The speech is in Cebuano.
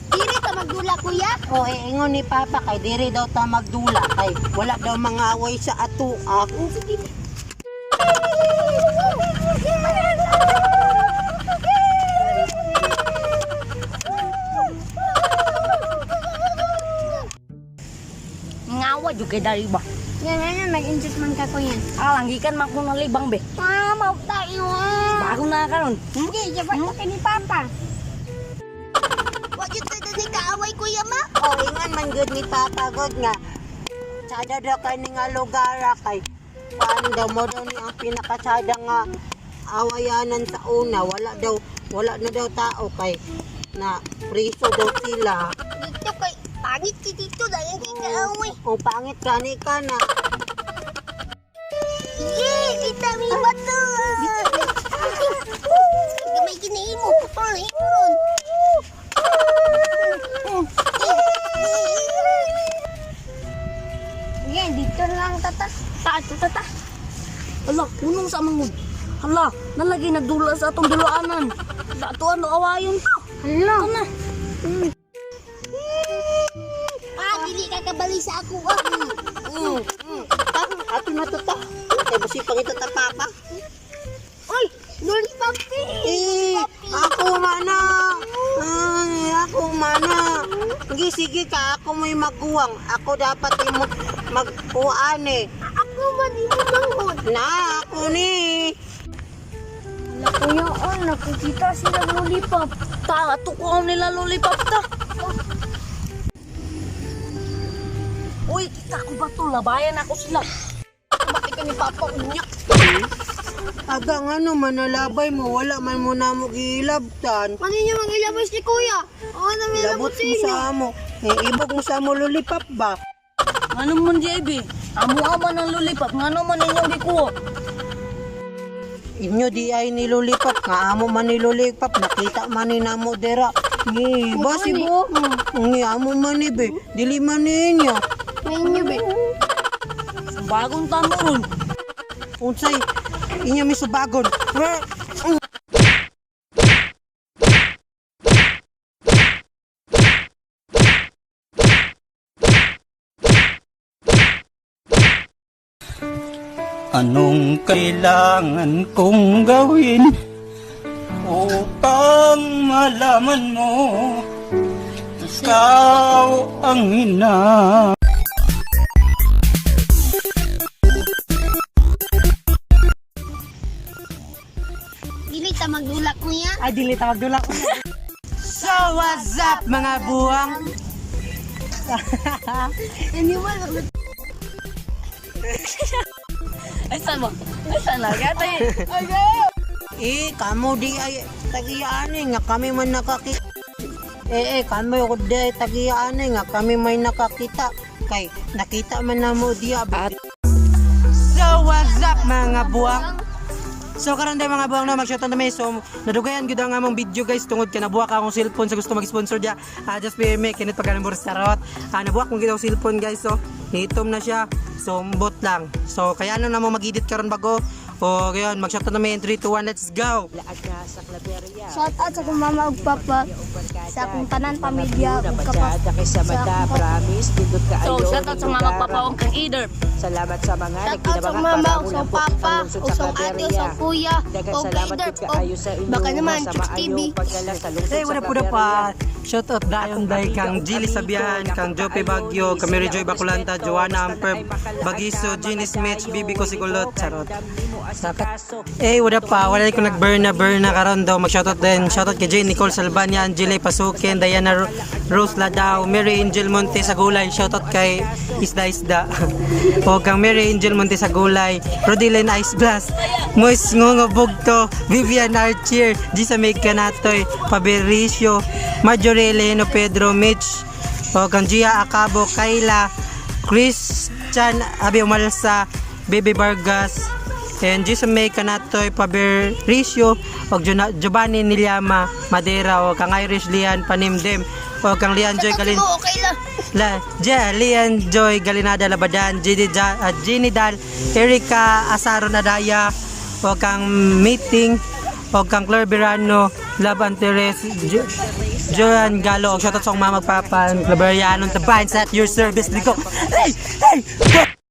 Diri ta magdula, kuya. O eh, ingon ni Papa kay diri daw ta magdula kay wala daw mga away sa atua. Sige. Ngawa jud kay dali ba. Yan, yan, yan. Mag-enjoy man ka, kuya. Ah, langgikan man ko ng libang be. Ah, maugta iyo. Bago na karon. Sige, jabat ka kay ni Papa. Wa jud ta ni kaaway, kuya ma. O ingon man gud ni Papa god nga sada daw kay ni nga lugar ah, kay kuan daw mo daw ni ang pinakasada nga awayanan sa una, wala daw, wala na daw tao kay na priso daw sila. Dito kay pangit ki dito dahil kay kaaway. O pangit gani ka na. Sige, kita mi bato. Gamay kinaimo. Putol na ron. Yan, dito na lang tata. Ta ta ta ta. Hala, punong sa mangod. Hala, nalagi nagdula sa atong duluanan. Dato ano awayon ta. Hala. Ito na. Ah, dili ka kabali sa ako. Ah. Ta, ato na to ta. Kay busi pangita ta Papa. Uy, lollipop. Eh, ako mana. Ay, ako mana. Sige, sige ka, ako may maguwang. Ako dapat imo magkuan eh. Ako man imo manghod. Na, ako ni. Hala kuya, oh, nakikita sila lollipop. Ta, ato ko ang nila lollipop ta. Uy, kita ko ba to? Labayan ako sila. Bakit ka ni Papa unya? Aga nga no, manalabay mo. Wala man mo na mo gilabtan. Ano niyo magilabos ni Kuya? Ako na may Labot labot sa mo inyo. sa amo. Eh, ibog mo sa amo lulipap ba? Ano man di abi? Amo ama ng lollipop, ngano man inyong gikuha? Inyo di ay nilulipap. Nga amo man nilulipap. Nakita man ni namo dera. Ngi, basi mo. Ngi, amo man ni be. Dili man ninyo. May inyo be. Bagong tamo ron. Unsay inyo mi subagon. Anong kailangan kong gawin upang malaman mo ikaw ang ina? Dili ta magdula, Kuya. Ay, dili tawag dula ko. So, what's up mga buwang? Anyway, Ay, saan mo? Ay, saan na? Gata Eh, kamo di ay tagiyaan eh, nga kami man nakakita. Eh, eh, kamo di ay tagiyaan eh, nga kami may nakakita. Kay, nakita man na mo diya. So, what's up mga buwang? So karon day mga buwang na mag-shoutout na may, so nadugayan gyud ang among video guys tungod kay nabuwak akong cellphone sa gusto mag-sponsor dia. Ah, just PM me kinit pagka number sarot. Ah, nabuwak mong gyud akong cellphone guys, so niitom na siya. So mbot lang. So kaya ano na mo mag-edit karon bago. O gayon mag-shoutout na may in 3 2 1, let's go. Shout out sa akong mama ug papa, sa akong tanan pamilya ug kapatid. Sa mata, promise, dindot ka So, ayo. shout out sa mga papaong kang either. Salamat sa mga Shout out sa mama ug sa papa, ug sa ate, ug sa kuya, Daghang ug salamat kay gid kaayo sa inyong Baka naman, sa Chicks TV. maayong pagdala sa lungsod Hey, sa wala po na pa. Shoutout dayon day kang Jilly Sabihan, kang Jope Bagyo, kang Mary Joy Baculanta, Joanna Amper, Bagiso, Jenny Smith, Bibi ko si Kulot, charot. Eh, wala pa. Wala ko nag-burn na burn na karon daw. Mag-shoutout din. Shoutout kay Jane Nicole Salvania, Angela Pasukin, Diana Rose Ladao, Mary Angel Monte sa gulay. Shoutout kay Isda Isda. O kang Mary Angel Monte sa gulay, Rodeline Ice Blast, Mois Ngongo Bugto, Vivian Archier, Gisa May Canatoy, Fabericio, Marjorie Leno Pedro, Mitch, o kang Gia Acabo, Kayla, Christian Abi Umalsa, Baby Vargas, and Jason May Canatoy, Fabericio, og Giovanni Nilyama, Madera, o kang Irish Lian Panimdim, O kang Lian Joy Galin Mo, okay lang. La, Ja, Lian Joy Galinada Labadan, Gini, ja, Ginny Dal, Erika Asaron Adaya, o kang Meeting, o kang Claire Verano, Love and Teres, Joan Galo, og shoutout sa akong mama, papa, Claveriano, Tabines at your service, Ligo. Hey! Hey!